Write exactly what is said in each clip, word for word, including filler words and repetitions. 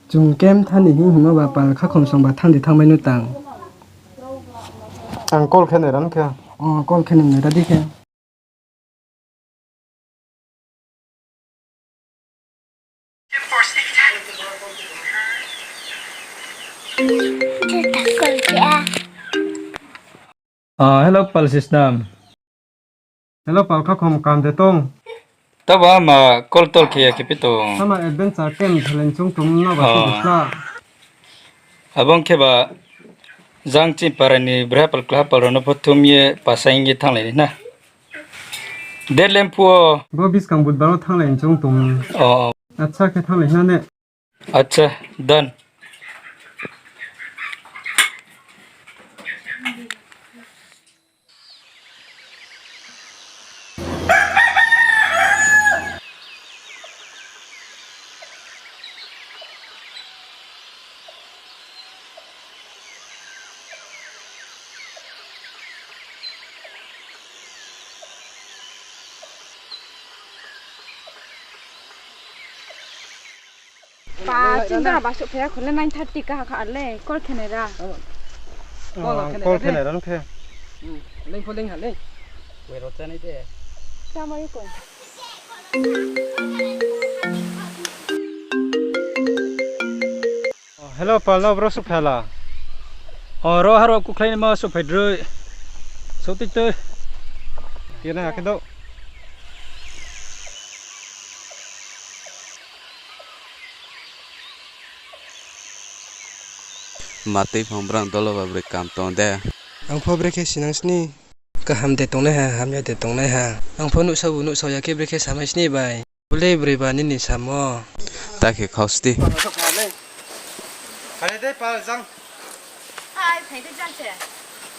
Chung camp thanng ni hing hingmo ba pal khakhom song ba thanng di thanngmai no tang. Ang call khe nai ra no khe. O, call khe nai ra di khe. Ah, hello, pal Sisnam. Hello, pal khakhom, kam de tong? Tabo ama call tol khe ya khe pi tong. Tama adventure camp thalen chung tum na ba Oh. Sla. Abo ong khe ba jang chini para ni bra pal kla pal rao no pho thum ye pasaing ye thannglai na. Date lem phuo. Bo buskang budbar no thannglai chung tum. Oh. Acha khe thannglai na ne. Acha, done. Pa, chini dara ba souhphai ya kho le nine thirty kaha kha le, call khe nai ra. Oh, ang call khe nai ra no khe. Hmm, leng pho leng ha le. Wei ro cha nai de. Cha mai ko. Oh, hello, pal, no bro souhphai la. Oh, ro haro kukhlai ni ma souhphai droi. Souh tui tui. Kena khe do. Ma tui phang brang dolo ba broi kam tong de. Ang pho brekhe sinang sni. Kaham de tongnai ha, hamya de tongnai ha. Ang pho nuhsao bu nuhsao ya khe brekhe samai sni bai. Bole broi ba nini samo. Ta khe khausti. Phai de pal jang. Hi, phai de jang se.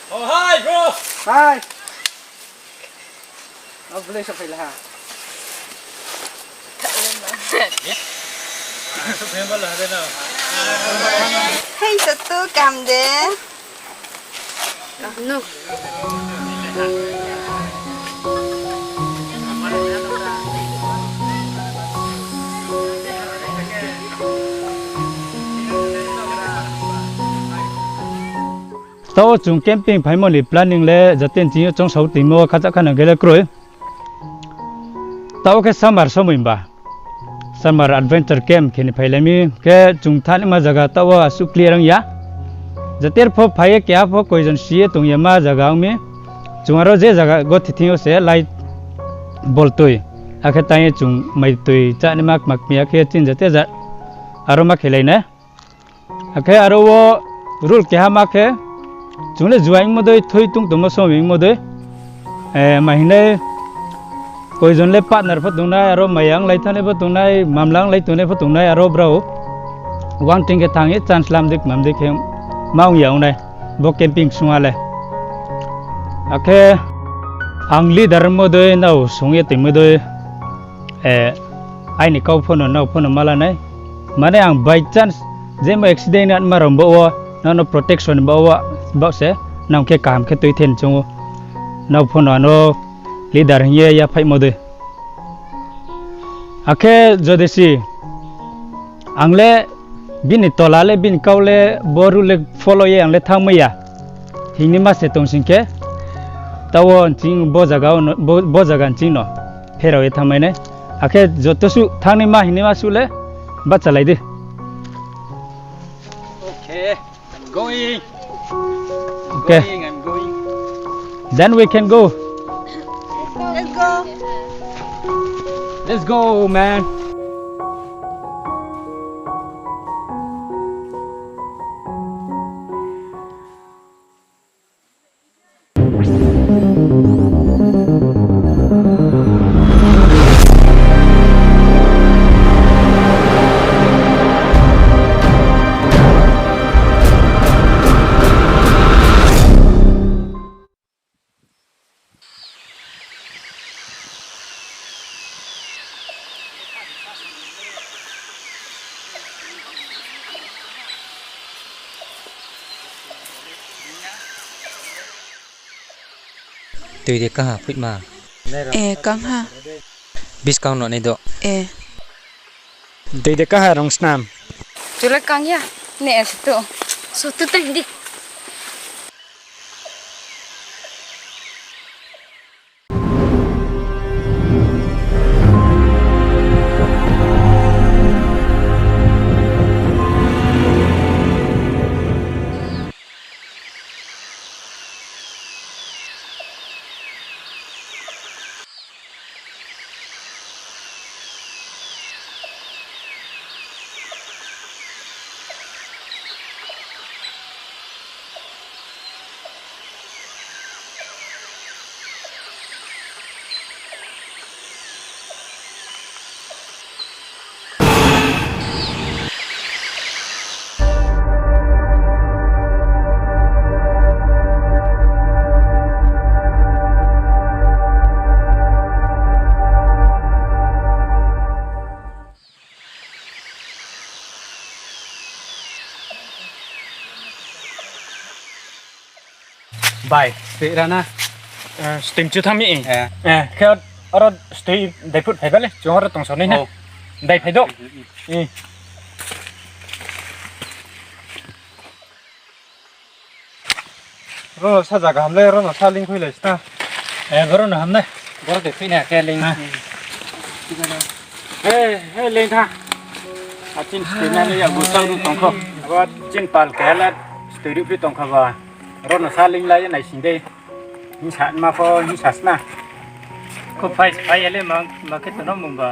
Oh, hi, bro. Hi. Oh, bole souhphai la ha. Souhphai ba la ha de no. Hei, satu kam de. Tao chung camping phaimo ni planning le jate nching yo choungsao tongmo khacha khanang khe le kroi. Tao khe summer somoi ba. Summer adventure camp khe ni phailai mi khe chung thanngnaima zaga tao asuh clear ong ya. Jater pho phai ye keha pho koijon si ye tong ya ma zaga ong mi. Chung aro je zaga gothi thing yo se light bol toi. Akhe tang ye chung mai toi chánaima kma kmi akhe chini jate ja aro ma khelai nai. Akhe aro wo rule keha ma khe, chung le juaing mo dei, thoi tung tongmo somoi mo dei. Eh, ma hing nai, koijon le partner pho tongnai, aro maya onglai thanngnai pho tongnai, mamla onglai tongnai pho tongnai, aro brao. Uang ting khe thanng ye chance lam dei, mam dei khe ma ong ya ong nai, bo camping sung ha le. Akhe ang leader mo dei, nrao sung ye tongmo dei. Eh, aini kau pho no, nrao pho no ma la nai. Mane ang by chance, jemo accident ma rao baoh wo, nrao no protection baoh wo, baoh se, nang khe kaham khe tui then chung ou. Nrao pho no ano leader hing ye yaphaihmo dei. Akhe jodi si, ang le bini tola le, bini kau le, bo rule le follow ye ang le thanngmai ya. Hingnaima se tong sing khe, tao nching bo zaga no, bo, bo zaga nching no pherao ye thanngmai nai. Akhe joto suh thanngnaima hingnaima suh le bachalai di. Okay, I'm going. Okay. Going, I'm going. Then we can go. Let's go. Let's go, man. Tui de kaha phuihma? E, kangha. Buskang no nai do. E. Tui de kaha rong snam? Chulai kang ya, ne se to. So tu tang di. Bai, stui rana. Eh, stui mchu thanng mi. Eh. Eh, khe oro stui daiphut phai ba le, chung oro tongsa nai na. Oh. Dai phai do. Hmm. Eh. Ro no sa jaga ham le, ro no sa ling khui lai sna. Eh, boro no ham nai. Boro de khui na khe ling. Ha. Eh, eh, ling tha. A chin stui na le ya gu tau du tong kho. Abo chin pal khe le stui ri phi tong kho ba. Ro no sa ling lai nai sing de. Hing sa ma pho, hing sa sna. Ko phai, phai ya le ma, ma khe tono mung ba.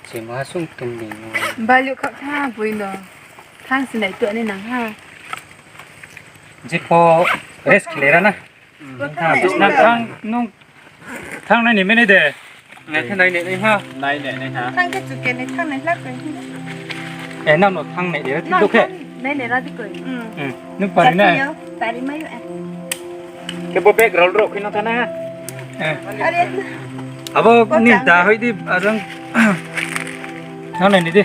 Chemo ha sung tum ni mo. Baluh khaoh tha boi no. Thang sinai tuh ni nang ha. Jepho rest khlai ra na. Nang thang nung thang nai ni mene de. Nai khe nai nai ha. Nai nai nai ha. Thang khe chuke ni thang nai hla koi. Eh, nang no thang nai de. Nang thang nai nai ra di koi. Hmm. Nung pari na. Pari mayu eh. Khe bo background rao khe no thana. Eh. Are. Abo ni da hoi di ajang. Thang nai ni di.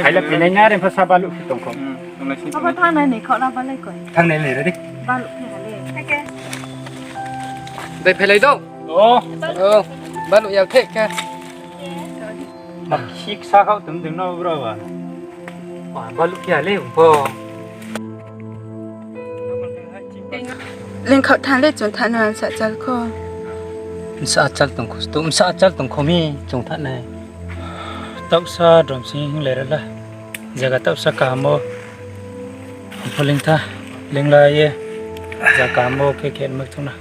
Hai la phi nai na re pha sa baluh phi tong kho. Hmm, tong nai si. Abo thang nai ni kho na balai koi. Thang nai ni re di. Baluh phi ha le. Thake. Dai phailai do. Oh. Oh. Baluh ya thek khe. Ma khik sa khao tum tum no bro ba. Wa baluh khe ha le ung pho. Lengkhaoh thanng le chung thanng no sa chal kho. Msa chal tong kho, sto msa chal tong kho mi chung thanng nai. Taohsa drom sing hing le ra la. Jaga taohsa kaham o. Pho leng tha, leng la ye. Jaga kaham o khe khe mak thung na.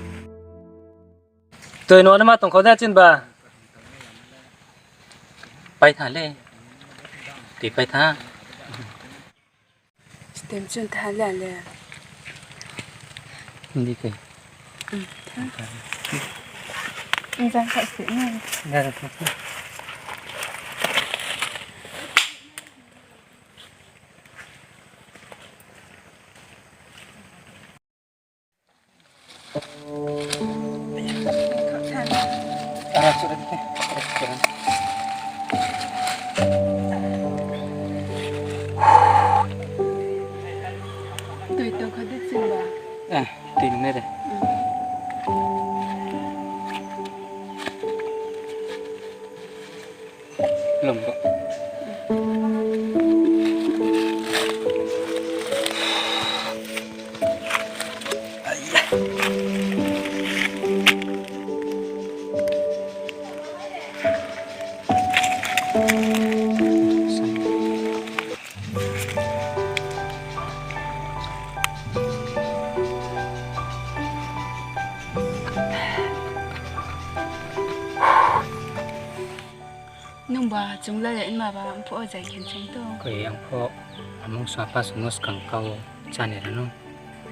Toi no ma tong kho da chin ba. Pai tha le. Ti pai tha. Stem chun tha le le. Hindi koi. Hmm, tha. Jang kha se na. Jang kha se. Tui tong kha di ching ba? Eh, tui nung nai de. Hmm. Lom bo. Ba, chung lalai ma ba, ang pho o jai khe chung tong. Koi ang pho, amung sa pa sung no skang kau chá ni ra no.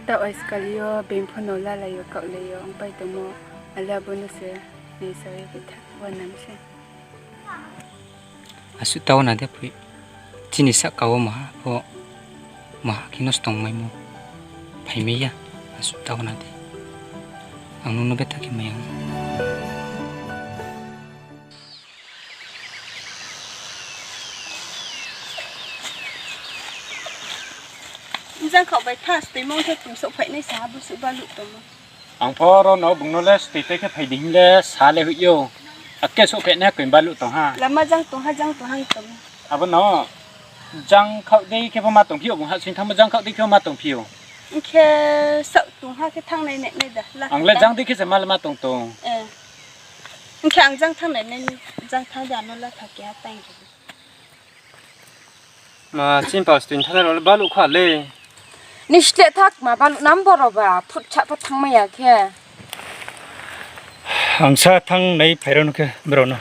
Taoh aiskali yo, beng pho no lalai yo, kaohlai yo, ang pai tongmo, ale abo no se, nai sa ye khe tha, wa nam se. Asuh tau na de phui. Chini sahka wo maha pho, maha khe no stong maimo. Phaimai ya, asuh tau na de. Ang nung no betha khe mai ang. Jang khaoh bai tha, stui mong khe tum souhphai nai sa, abo suh baluh tongmo. Ang pho ro no bung no le stui tei khe phai di hing le sa le hoih ou. Ake souhphai nai koi baluh tong ha. Lama jang tong ha, jang tong ha tong. Abo no jang khaoh dei khe pho ma tong phi ou, bung ha sing thanngmo jang khaoh dei khe pho ma tong phi ou. Hing khe saoh tong ha khe thanng nai nai nai da. Ang le jang dei khe se ma le ma tong tong. Hing khe ang jang thanng nai nai, jang thanng de ano la tha keha tang. Ma, chini pal stui thanng nai rao le baluh kha le. Ni sleh thak ma baluh nam boro ba, phut chah pho thanngmai ya khe. Ang sa thanng nai phai rao no khe brao no.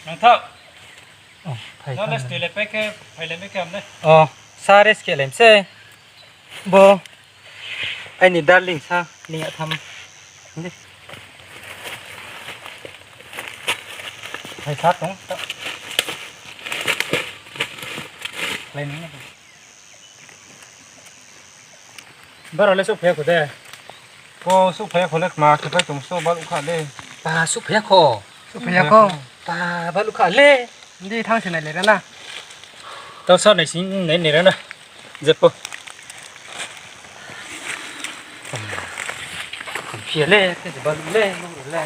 Nangthao. Nang le stui le pai khe, phai le mai khe ham le. O, sa rest khe le mse. Bo. Aini darling sa, ling ya tham. Phai sa tong, ta. Lai ni. Bara le souhphai ya kho de. Ko souhphai ya kho le kma khe pai tong so baluh kha le. Pa souhphai ya kho. Souhphai ya kho. Pa baluh kha le. Di thanng se nai le ra na. Tau sa nai sing nai nai ra na. Jepo. Phia le, khe baluh le, baluh le.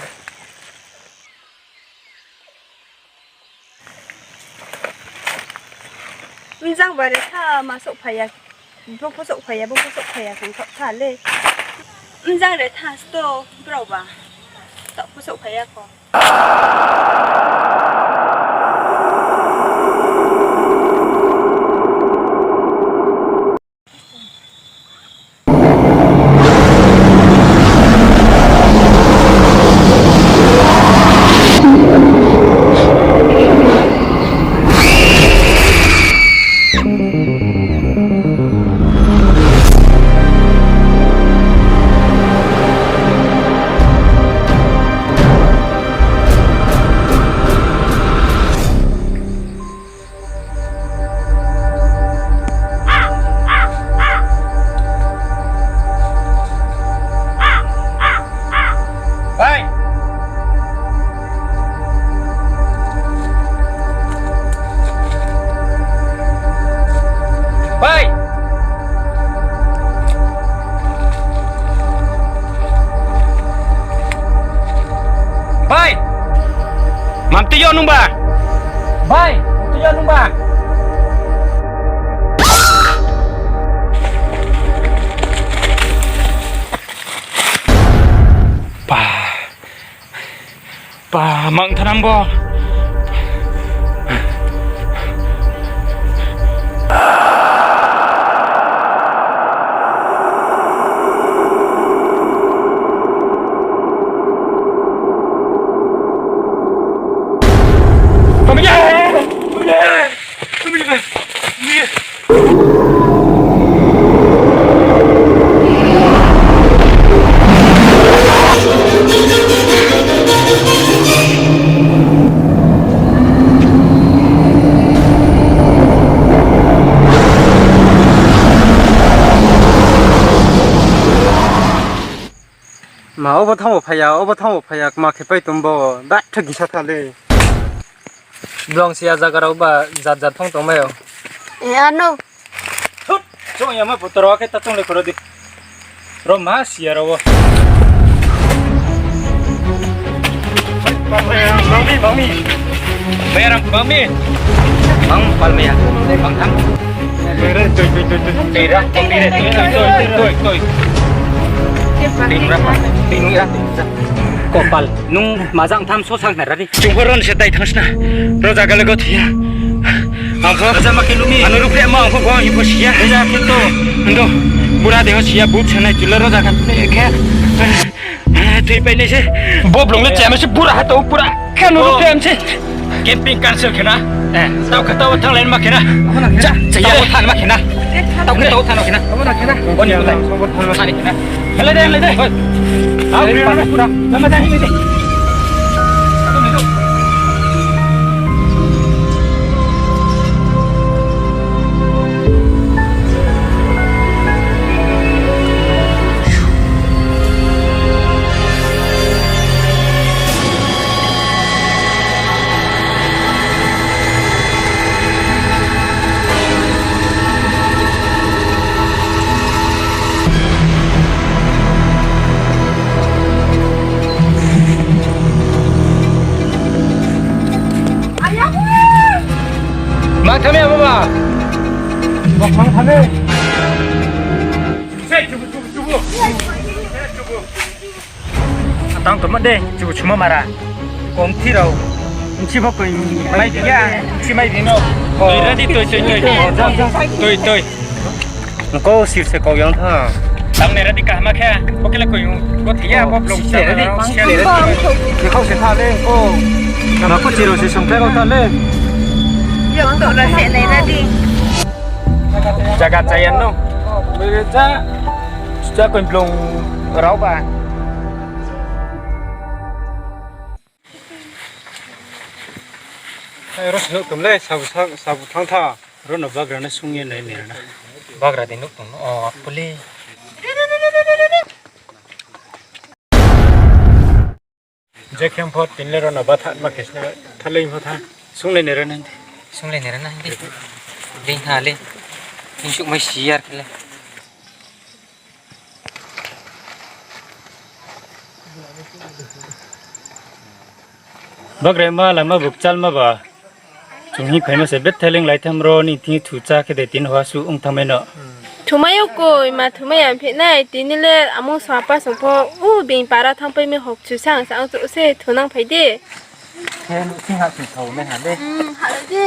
Mjang ba re tha ma souhphai ya, bo pho souhphai ya, bo pho souhphai ya, kong khaoh tha le. Mjang re tha sto, brao ba. Taoh pho souhphai ya kho. Bai! Bai! Bai! Mam tui yo nung ba? Bai, tui yo nung ba? Pa, pa, mang thanam bo. Ma, obo thanng bo phai ya, obo thanng bo phai ya, kma khe pai tong bo, da thagi sa tha le. Blong siya zaga rao ba jat jat phong tongmai o. E ano. Thut, chung ya ma putor o khe ta chung le khoro di. Ro ma siya rao o. Bangmi, bangmi. Bayar bangmi. Bang palmaya. Bang tham. Tui, tui, tui, tui. Tira, tui, tui, tui, tui. Tira, tui, tui, tui. Kopal, nung majang tham so sang nai ra di. Chung pho ron se tai thanng sna. Ro jaga le gothe ya. Ang pho. Raja ma khe lumi. Ano rukremo ang pho bo hing pho si ya. Raja khe to. Ando. Bura deho si ya, but sanai chula ro jaga le khe. Thoi pai nai se. Bo blong le chama se bura ha to pura. Khe ano rukrem se. Camping cancel khe na. Eh, tau khe tau thanng lai ma khe na. Cha, cha, tau than ma khe na. Tau khe tau than ma khe na. Bo ni than ma khe na. Hele de, hele de. Hoi. Au, pura. Lama de, hele de. Ma thami abo ba? Bokang thami. Atang tongma de, chubu chuma mara. Kong thi rao. Nchi bo koi mai biya, nchi mai bino. Toi ready, toi, toi, toi. Toi, toi. Nko sir se kau yang tha. Tang ne ready kaham khe, bo khe le koi. Bo thiya, bo blong. Ready. Ni kau se tha le, ko. Nama ko chiro se song kau tha le. Yok to ra se nai ready. Jaga chaya no. Bere cha. Cha koi blong rao ba. Ai, ro sihouh tong le, sabu sa-, sabu thanng tha. Ro no bagra no sung ye nai ni na. Bagra de nuk tong no, o, puli. Je khe pho tin le ro no ba tha ma khe sna, tha le pho tha. Sung le ni ra nai di. Sung le ni ra nai di. Ding ha le. Insuk mai si yar khe le. Bagraima lama bukchalma ba. Chung hing phaima se bethe ling lai tham ro ni thing thu chá khe de tin hwa su ong thanngmai no. Thumai yo koi ma thumai ya phi nai tini le amung song apa song pho u bini para thanngpai mi hok chu sang sa ang chu se thunang phai de. Khe nuh sing ha chu thau nai ha de. Hmm, ha de.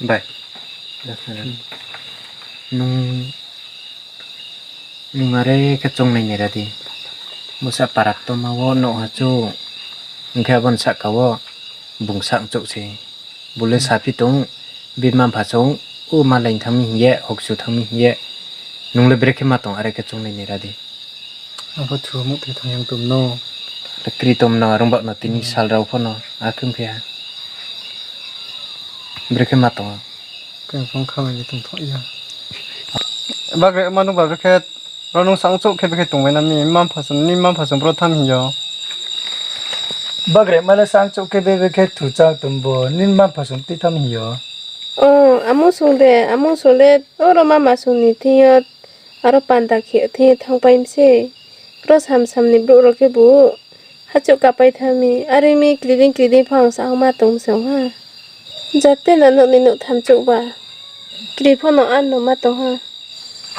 Bai. Nung, nung are khe choungnai nai ra di. Musa para tongma wo nouh ha chu. Hing khe abo ni sahka wo bung sangchouh se. Bo le saphi tong, bini mma-mpha song, u malai ni thanng mi hing ye, hokchu thanng mi hing ye. Nung le brekhe ma tong, are khe choungnai nai ra di. Ang pho thu muh khe thanng yang tong no. Kri tong no, rungbaoh no tini sal rao pho no, akhe ong khe ha. Brekhe ma tong. Khe phone khamai ni tongthoh ya. Bagre ma nung ba brekhe, ro nung sangchouh khe brekhe tongmai na mi, mma-mpha song, ni mma-mpha song bro tham hing yo. Bagre ma le sangchouh khe brekhe thu chang tong bo, ni mma-mpha song tui tham hing yo. O, amung song de, amung song le, oro mama song ni thing yo, aro panda khe thing yo thanngpai mi se. Ro samsam ni brouh rao khe bu, hachouh kapai tha mi, are mi kriding kriding phang sa ma tong se ong ha. Jate na nouh ni nouh thamchouh ba. Kri pho no ar no ma tong ha.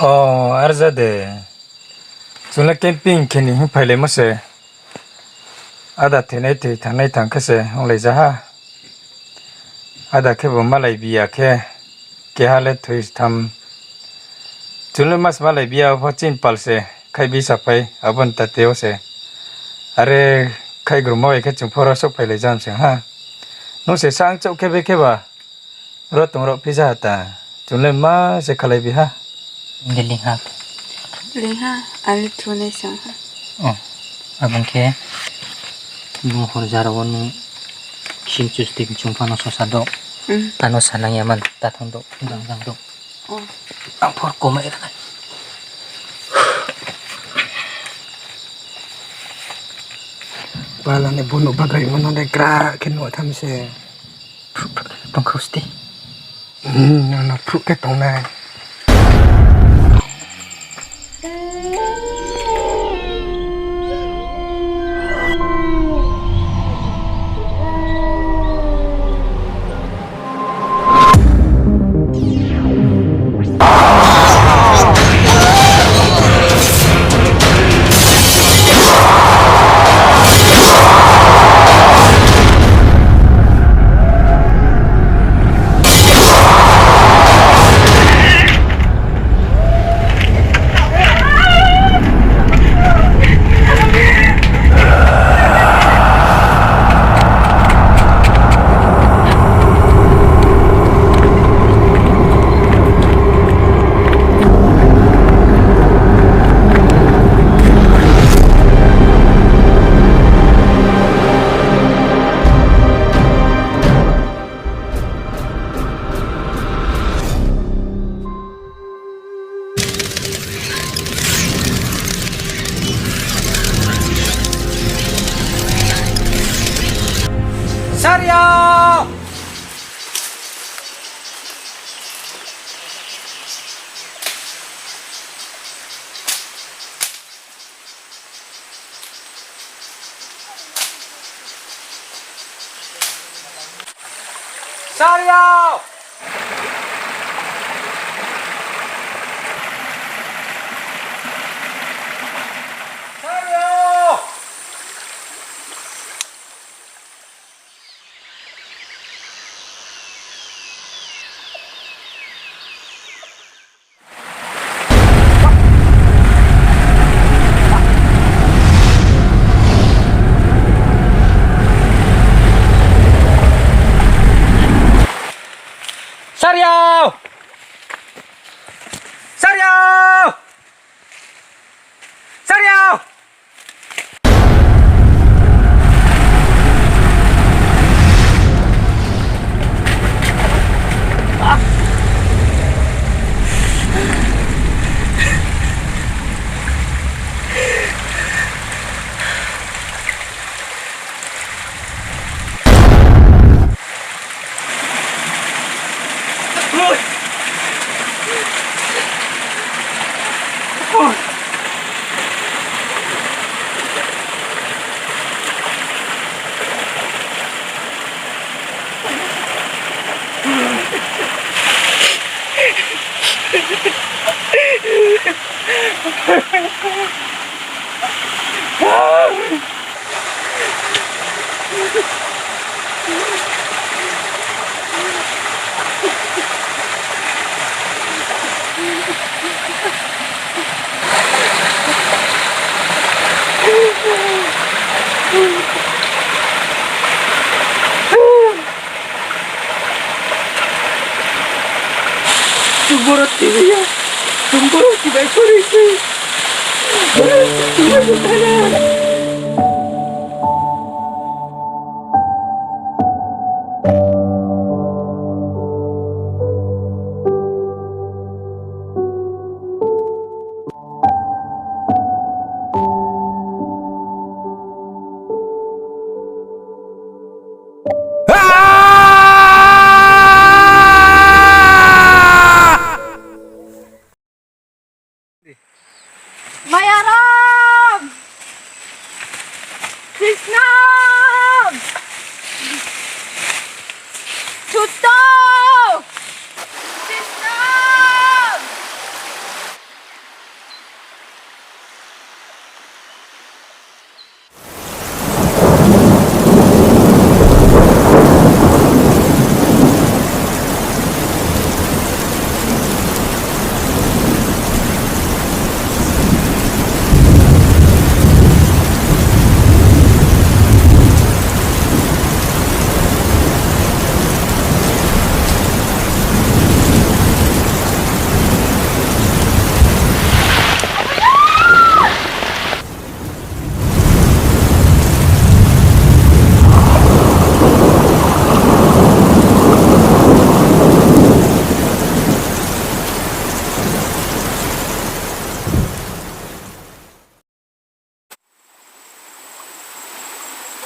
O, arja de. Chung le camping khe ni hing phailaimo se. Ada thoinai thoi thanngnai thanng khe se onglai ja ha. Ada khe bo malai bi ya khe, keha le thoi tham. Chung le mas malai bi ya pho chini pal se, khai bi saphai, abo ni tate wo se. Are khai gruma bai khe chung pho ro souhphailai jam se ha. Nung se sangchouh khe be khe ba. Ro tong ro phi ja ha ta. Chung le ma se khalai bi ha. Nung de ling ha. Ling ha, ani thunai sang ha. O, abang khe. Nung hor jara wo nung ksin chustim chung phano sosa do. Ano sanang ya man, ta thang do, jang jang do. Ang phor komai ra nai. Pala ni bunu bagrai mano le gra khe nuh tham se. Phruh phruh khe tong khou sti. Hmm, ano phruh khe tong nai. Sario! Sario! Sario! Sario! Sario! Chung borok tini ya. Chung borok tini ya. Sorry, sorry. Mayaram! Krisna! Chuto! Krisna!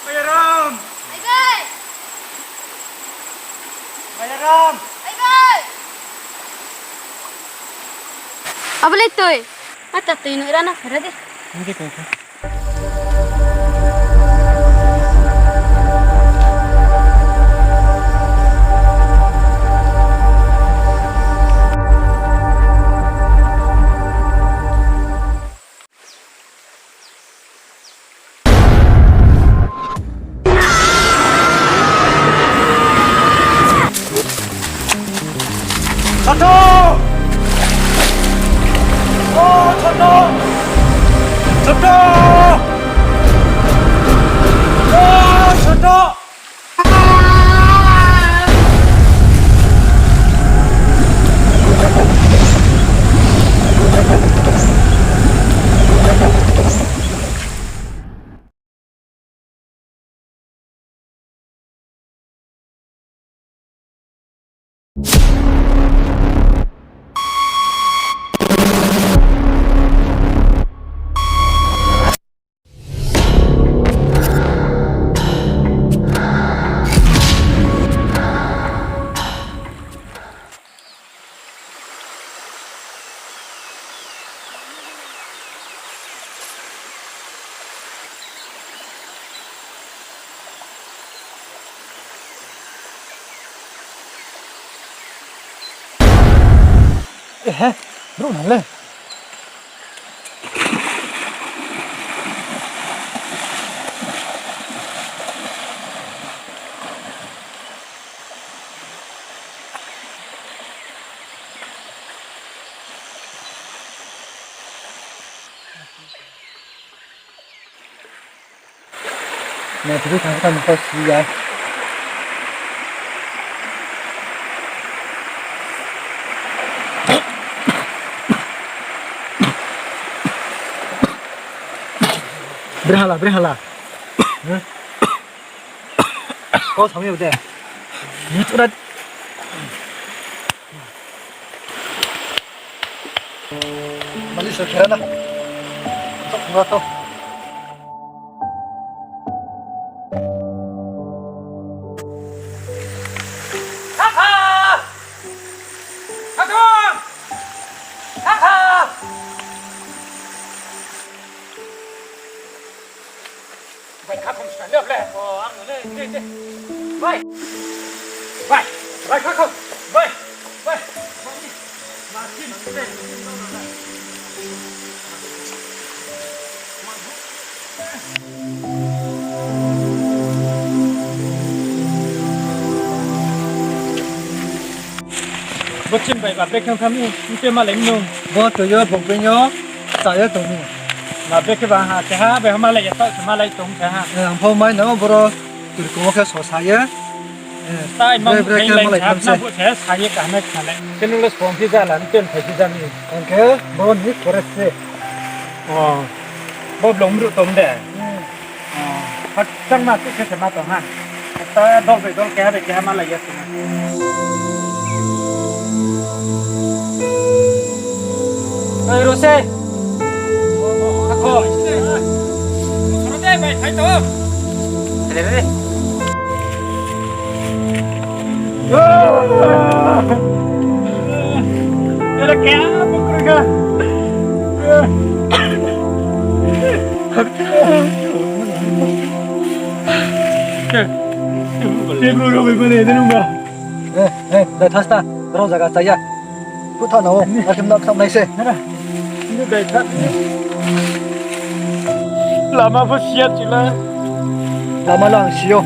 Mayaram! Aibai! Mayaram! Aibai! Abo le tui. Ata tui no rana phara de. Hindi kau kau. Choto! O, Choto! Choto! O, Choto! Ehe, brouh na le. Nai, tini thang thang kau si ya. Bre hala, bre hala. Huh? Kau samai de. Ni chura. Mali so khe na. Sok na to. Kaka! Kaka! Kaka! Bai, kha khom sna le, le. O, ang le, de, de. Bai. Bai. Bai, kha khom. Bai. Bai. Bo chini bai ba brekhe tha mi, mte malai mi nung. Bo tui yo, bo beng yo, cha ye tong mi. Ma brekhe ba ha, keha bai ha malai ya, taoh se malai tong keha. Eh, ang pho mai no boro, tui kong wo khe so sa ye. Eh, tai mang bre, bre khe malai tham se. Bo se sa ye kaham kha le. Khe nung le song phi ja la, ni chen phai phi ja mi. Ang khe bo ni forest se. O. Bo blong mruh tong de. Hmm. O. Hachang ma tu khe se ma tong ha. Ta dol bai dol keha bai keha malai ya tong. Oi, Rose. Akho. Soro de bai, phai to. Re, re. Era kaya bukur ka. Tebro ro bai mane, denung ba. Eh, eh, dai thasta, rao zaga chaya. Kutha na o, akhim na kham nai se. Lama pho siya chila. Lama no ang si ou.